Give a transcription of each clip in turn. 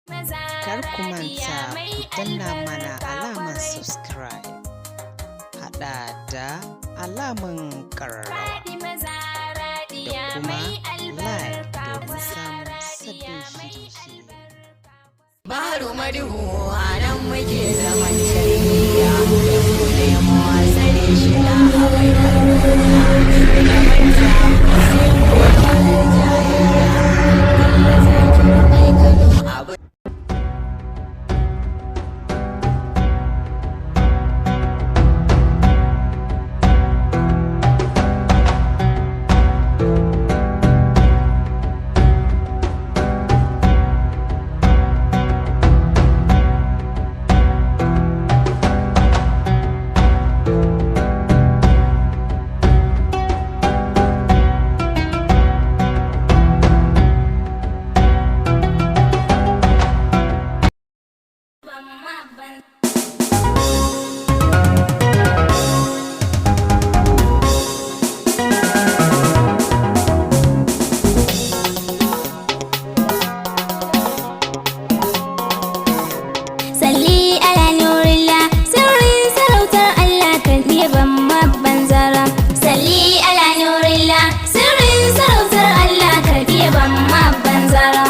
Kar ku manta ku danna mana alamar subscribe, haɗa da alaman ƙararrawa da kuma like domin samun sabbin shirye-shirye. Baharu Maduhu, a nan muke zaman tarbiyya, mu nemo asali shi na mai albarka da manta sai mu wahalar jayayya. Bello Zaki mai Kano abu. Salli ala nurillah, sirrin sarautar Allah kan ɗiban mabban zara. Salli ala nurillah, sirrin sarautar Allah kan ɗiban mabban zara.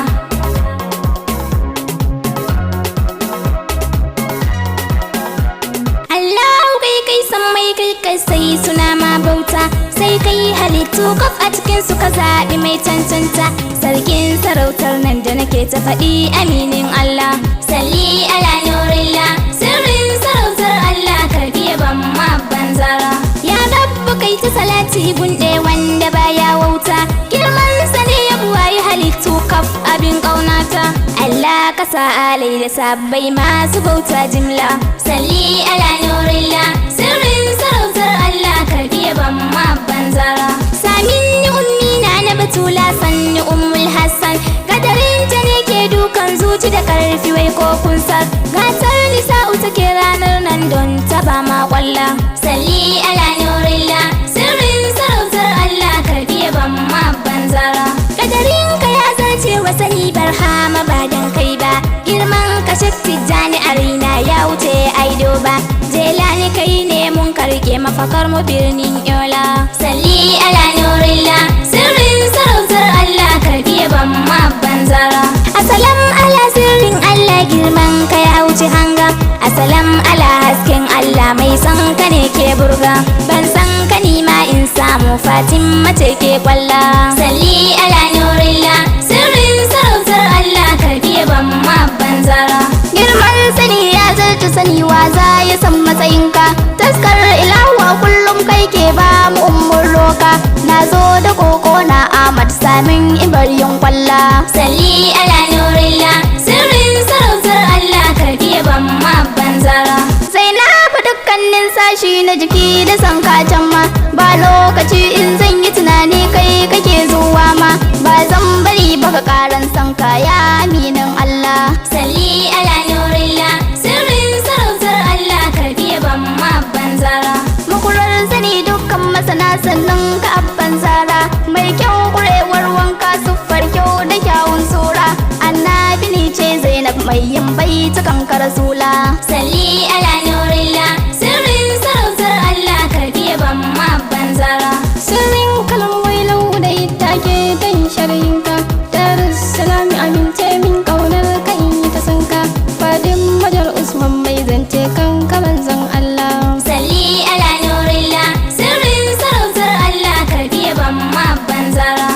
Allahu, kai kai san mai kai kai sai suna ma bauta, sai kai halittu kaf a cikin su ka zaɓi mai cancanta, sarkin sarautar nan da nake ta faɗi, aminin Allah. Salli ala nurillah, sirrin sarautar Allah, karbi ban mabban zara. Ya Rabbu, kai ta salati gunɗe wanda baya wauta, girman sa ne ya buwayi halittu kaf, abin ƙaunata. Allah ka sa alai da sabbai masu bauta jimla. Salli ala nurillah, sirrin sarautar Allah, karbi ban mabban zara. Samin ni ummi na na Batula, sanni Ummul Hassan, kadarin ta ne ke dukan zuci da karfi, wai ko kun san gatar nisa'u take ranar nan don ta ba ma kwalla. Salli ala nurillah, sirrin sarautar Allah, karbi ban mabban zara. Kadarin ka ya zarce wa sani, barhama, ba dan kai ba. Girman ka Tijjani a raina ya wuce aido ba. Jelani, kai ne mun karke mafakar mu birnin Yola. Salli ala nurillah, sirrin sarautar Allah, karbi ban mabban zara. Asalam ala sirrin Allah, girman ka ya wuce hanga. Asalam ala hasken Allah, mai son ka ne ke burga. Ban san ka ni ma in samu, Fatima ce ke kwalla. Salli ala nurillah, sirrin sarautar Allah, karbi ban mabban zara. Girman sani ya zarta sani, wa za ya san matsayinka? Taskar ilahu, kullum kai ke ba mu ummul roka. Na zo da koko na Ahmad, samin ibarin kwalla. Salli ala nurillah, sirrin sarautar Allah, karbi ban mabban zara. Zainabu, dukkanin sashi na jiki da san can ma. Ba lokaci in zan yi tunani, kai kake zuwa ma. Ba zan bari baka karan san ya aminin Allah. Salli ala nurillah, sirrin sarautar Allah, karbi ban mabban zara. Makurar sani dukkan masana, sannan ka abban zara. Mai kyau kurewar wanka, siffar kyau da kyawun sura. Annabi, ni ce Zainab mai yin baitukan ka rasula. Salli ala nurillah, sirrin sarautar Allah, karbi ban mabban zara. Sirrin kalan wailau da ita ke dan sharhinka. Darussalami, amince min kaunar ka in yi ta sanka. Fadin majar Usman mai zance kan ka manzon Allah. Salli ala nurillah, sirrin sarautar Allah, karbi ban mabban zara.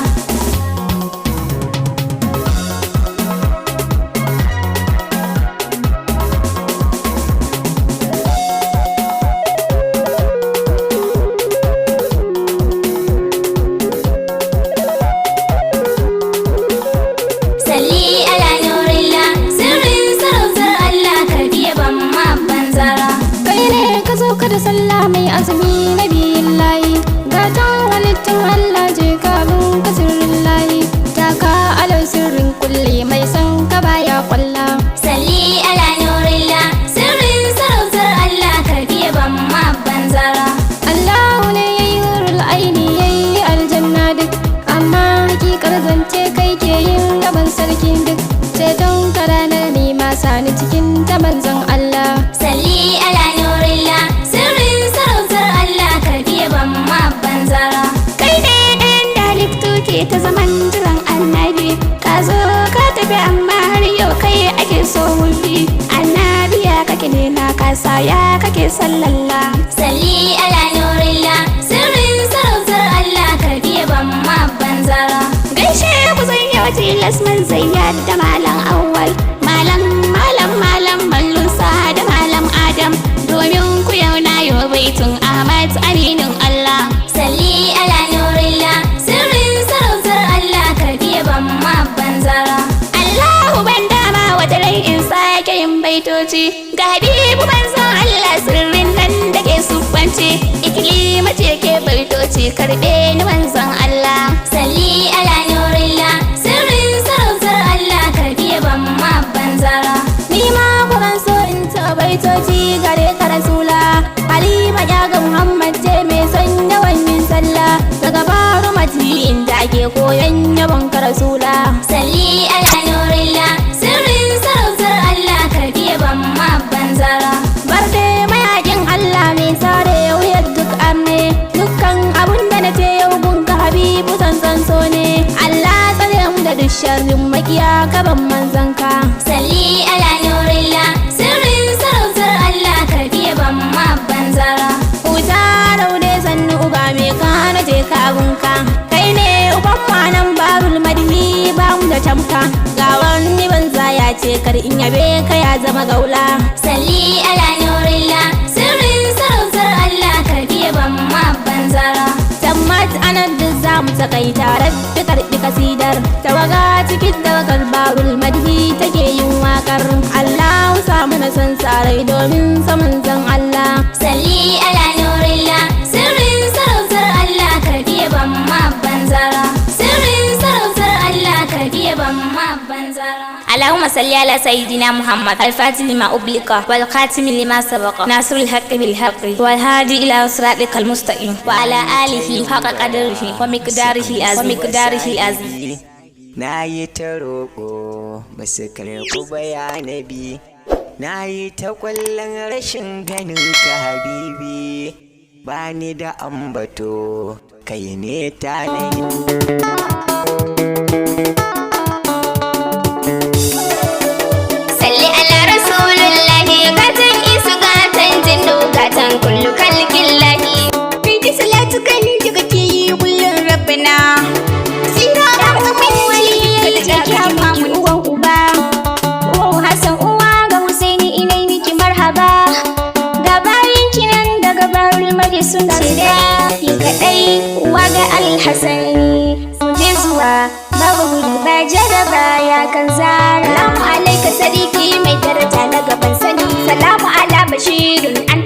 sani cikin ta manzon Allah. Salli ala nurillah, sirrin sarautar Allah, karbi yaban mabban zara. Kai ne ɗayan da halittu ke ta zaman jiran annabi. Ka zo ka tafi amma har yau kai ake so hulbi. Annabi ya kake ne na kasa ya kake sallalla. Salli ala nurillah, sirrin sarautar Allah, karbi yaban mabban zara. Gaishe ku zan yau tilas man zayyad da malam awwal. Malam malam malam mallusa da malam Adam. Domin ku yau na yau baitun Ahmad aminin Allah. Salli ala nurillah, sirrin sarautar Allah, karbi yaban mabban zara. Allahu ban dama wata rai in sake yin baitoci ga Habibu manzon Allah sirrin nan da ke sufanci ikilima ce ke baitoci karbe ni manzon Allah. Salli ala nurillah, sirrin sarautar Allah, karbi yaban mabban zara. Ni ma kuran so in ta baitoci gare ka rasula. Halima ya ga Muhammad ce mai son yawan yin sallah. Daga baro mati inda ake koyon yabon ka rasula. Salli ala nurillah, sirrin sarautar Allah, karbi yaban mabban zara. Barde mayakin Allah mai sare wuyar duk arne. Dukkan abun da na ce yau gunka Habibu sansan so ne. Allah tsare mu da duk sharrin makiya gaban manzanka. Salli ala nurillah, sirrin sarautar Allah, karbi yaban mabban zara. Huta raune sannu uba mai kana je ka abunka. Kai ne uban manan barul madini ba mu da tamka. Ga wani banza ya ce kar in yabe ka ya zama gaula. Salli ala nurillah, sirrin sarautar Allah, karbi yaban mabban zara. Tammat anan duk za mu takaita rabbi karbi kasidar. Tawaga cikin tawagar barul madini take yin wakar. Allah sa mana son sarai domin saman zan Allah. Salli ala nurillah, sirrin sarautar Allah, karbi yaban mabban zara. Sirrin sarautar Allah, karbi yaban mabban zara. اللهم صل على سيدنا محمد الفاتح لما أغلق والخاتم لما سبق ناصر الحق بالحق والهادي إلى صراطك المستقيم وعلى آله حق قدره ومقداره العظيم ومقداره العظيم. Na yi ta roƙo ba su karɓi bayanabi. Na yi ta ƙwallon rashin ganin ka habibi. Ba ni da ambato kai ne tanadi. Salli ala rasulullahi, gatan isu gatan jinnu gatan kullu kalkillahi. Binti salatu kan da kake yi kullum rabbana. Tsira da aminci ka da kake miki uwan uba. Uwan Hassan uwa ga Husaini inai miki marhaba. Ga bayan kinan daga barul madi sun ce da ki kadai uwa ga Alhassani. Mu je zuwa babu gudu ba jaraba ya kan zara. Salamu alaika sarki mai daraja na gaban sani. Salamu ala bashirun an